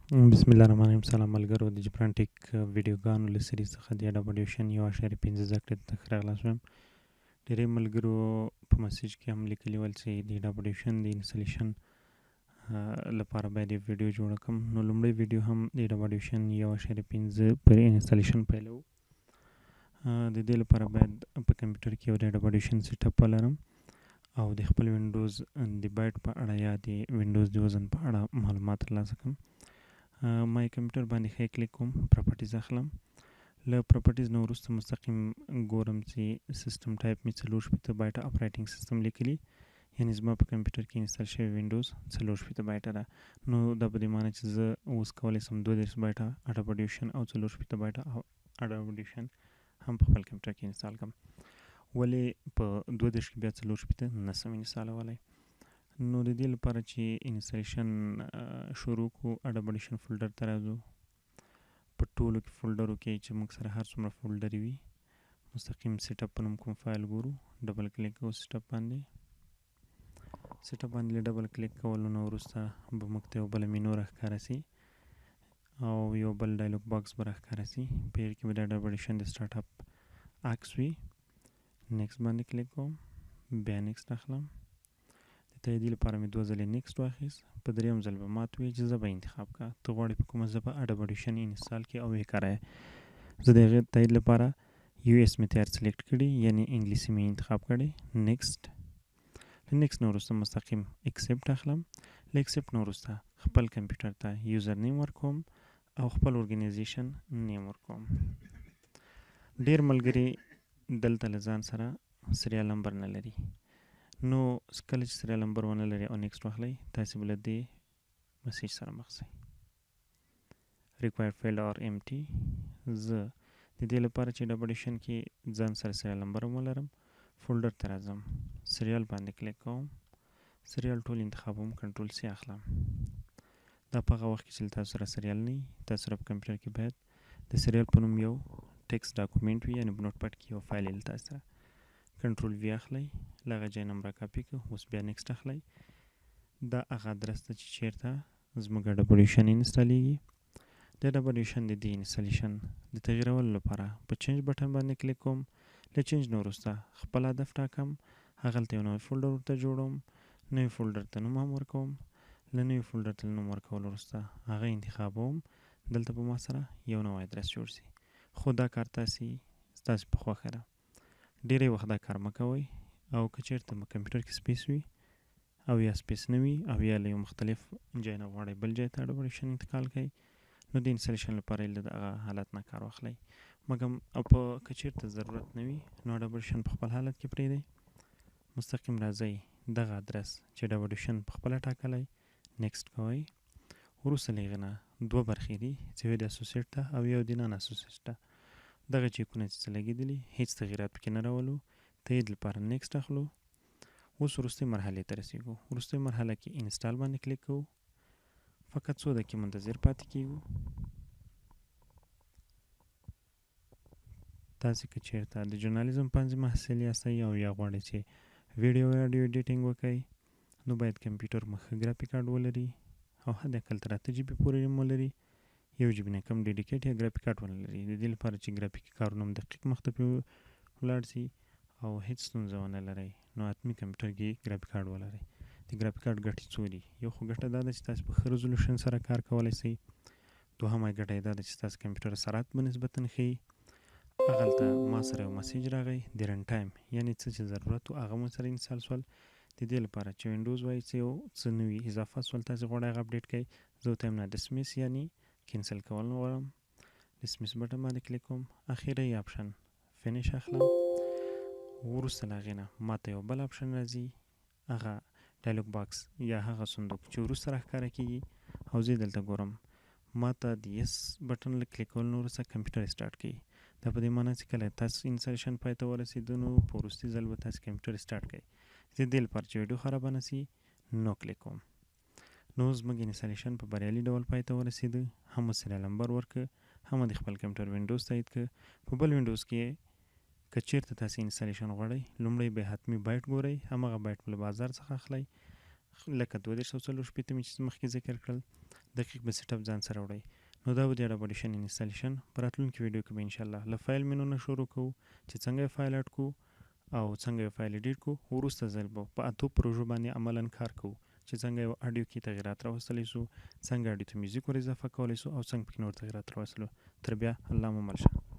بسم الله الرحمن الرحیم. سلام ملګرو، د جبران ټیک ویډیوګانو له سری څخه د Adobe Audition 1.5 زده کړې ته ښه راغلاست وایم. ډېری ملګرو په message کې هم لیکلي ول چې د Adobe Audition د installation لپاره باید یو ویډیو جوړه کړم. نو لومړۍ ویډیو هم د Adobe Audition 1.5 پر installation پیلوو. د دې لپاره باید په کمپیوټر کې یو د Adobe Audition setup ولرم او د خپل وینډوز د بایټ په اړه یا د وینډوز د وزن په اړه معلومات ترلاسه کړم. ما یې کمپیوټر باندې ښی کلیک کوم، properties اخلم. له properties نه وروسته مستقیم ګورم چې system type مې 64 بایټه operating system لیکلي، یعنې زما په کمپیوټر کې install شوی وینډوز 64 بایټه ده. نو دا په دې معنی چې زه اوس کولی شم 32 بایټه Adobe Audition او 64 بایټه Adobe Audition هم په خپل کمپیوټر کې install کړم، ولې په 32 کې بیا 64 نه شم انسټالولی. نو د دې لپاره چې installation شروع کړو، Adobe Audition folder ته راځو. په ټولو کې فولډرو کې چې موږ سره هر څومره فولډر وي، مستقیم setup په نوم کوم فایل ګورو، double click کوو setup باندې. setup باندې له double click کولو نه وروسته به موږ ته یو بله مینو راښکاره سي او یو بل dialog box به راښکاره سي. په هغې کې به د Adobe Audition د start up عکس وي. next باندې کلیک کوم، بیا next اخلم. د تاییدي لپاره مې دوه ځلې next واخیست. په دریم ځل به ماته ووایي چې ژبه انتخاب کړه، ته غواړې په کومه ژبه Adobe Audition install کړې او ویې کاروې. زه د هغې تایید لپاره US مې تیار select کړي، یعنې انګلیسي مې انتخاب کړې. next، له next نه وروسته مستقیم accept اخلم. له accept نه وروسته خپل کمپیوټر ته user name ورکوم او خپل organization name ورکوم. ډېر ملګري دلته له ځان سره serial number نه لري، نو کله چې serial number ونه لري او next واخلئ، تاسې به له دې message سره مخ شئ، required field are empty. زه د دې لپاره چې Adobe Audition کې ځان سره serial number هم ولرم، folder ته راځم، serial باندې کلیک کوم، serial ټول انتخابوم، control C اخلم. دا په هغه وخت کې چې له تاسو سره serial نه وي، تاسو سره په کمپیوټر کې باید د serial په نوم یو text document وي، یعنې په notepad کې یو فایل یې له تاسو سره. control V اخلئ، له هغه ځای نه هم راکاپي کړو. اوس بیا next اخلئ. دا هغه ادرس ده چې چېرته زموږ Adobe Audition انسټالېږي. د Adobe Audition د دې installation د تغیرولو لپاره په change button باندې کلیک کوم. له change نه وروسته خپل هدف ټاکم، هغلته یو نوی folder ورته جوړوم، نوي folder ته نوم هم ورکوم. له نوي folder ته نوم ورکولو وروسته هغه انتخابوم، دلته به ما سره یو نوی ادرس جوړ سي. خو دا کار ستاسې په خوښه ده. ډېری وخت دا کار مه کوئ، او که چېرته په کمپیوټر کې space وي او یا space نه وي او یا له یو مختلف ځای نه غواړئ بل ځای ته Adobe Audition انتقال کړئ، نو د installation لپاره یې له دغه حالت نه کار واخلئ. مګم او په که چېرته ضرورت نه وي، نو Adobe Audition په خپل حالت کې پرېږدئ. مستقیم راځئ دغه ادرس چې Adobe Audition په خپله ټاکلی، next کوئ. وروسته له هغې نه دوه برخې دي، چې یو د associate ده او یو د non associate ده. دغه چیکونه چې څه لګېدلي، هیڅ تغیرات پکې نه راولو. تایید لپاره next اخلو. اوس وروستۍ مرحلې ته رسېږو. وروستۍ مرحله کې install باندې کلیک کوو، فقط څو دقیقې منتظر پاتې کیږو. تاسې که چېرته د journalism پوهنځي محصل یاستئ او یا غواړئ چې ویډیو یا audio editing وکړئ، نو باید کمپیوټر مو ښه graphic card ولري او حد اقل تر 8 GB پورې ریم ولري، 1 GB نه کم dedicate یا graphic card ونه لري. د دې لپاره چې ګرافیکي کارونه هم دقیق مخته پرې ولاړ سي او هیڅ ستونزه ونه لرئ، نو حتمي کمپیوټر کې graphic card ولرئ. د graphic card ګټې څو دي؟ یو خو ګټه دا ده چې تاسو په ښه resolution سره کار کولی سئ. دوهمه ګټه یې دا ده چې ستاسو کمپیوټر سرعت به نسبتاً ښه وي. هغلته ما سره یو message راغی د run time، یعنې څه چې ضرورت و هغه مو سره install سول. د دې لپاره چې وینډوز وایي چې یو څه نوي اضافه سول، تاسې غواړئ هغه update کړئ، زه ورته وایم نه، dismiss یعنې cancel کول غواړم. dismiss button باندې کلیک کوم، اخري option finish اخلم. وروسته له هغې نه ماته یو بل option راځي، هغه dialog box یا هغه صندوق چې وروسته راښکاره کیږي، او زه یې دلته ګورم. ماته د yes button له کلیک کولو نه وروسته کمپیوټر start کوي. دا په دې معنی چې کله تاسو installation پای ته ورسېدو، نو په وروستي ځل به تاسو کمپیوټر start کړئ. زه دې لپاره چې ویډیو خرابه نه سي no کلیک کوم. نو زموږ installation په بریالي ډول پای ته ورسېده. هم مو serial number ورکړ، هم د خپل کمپیوټر وینډوز تایید کړ. په بل وینډوز کې که چېرته تاسې installation غواړئ، لومړی به حتمي byte ګورئ، هماغه byte له بازار څخه اخلئ، لکه 32 او 64 مې چې مخکې ذکر کړل، دقیق به setup ځان سره وړئ. نو دا و د Adobe Audition installation. په راتلونکي ویډیو کې به ان شاء الله له file menu نه شروع کوو چې څنګه یو فایل add کوو او څنګه یو فایل edit کوو. وروسته ځل به په اتو پروژو باندې عملا کار کوو چې څنګه یو اډیو کې تغیرات راوستلی سو، څنګه اډیو ته میوزیک ور اضافه کولی سو او څنګه پکې نور تغیرات راوستلو. تر بیا الله مو مل شه.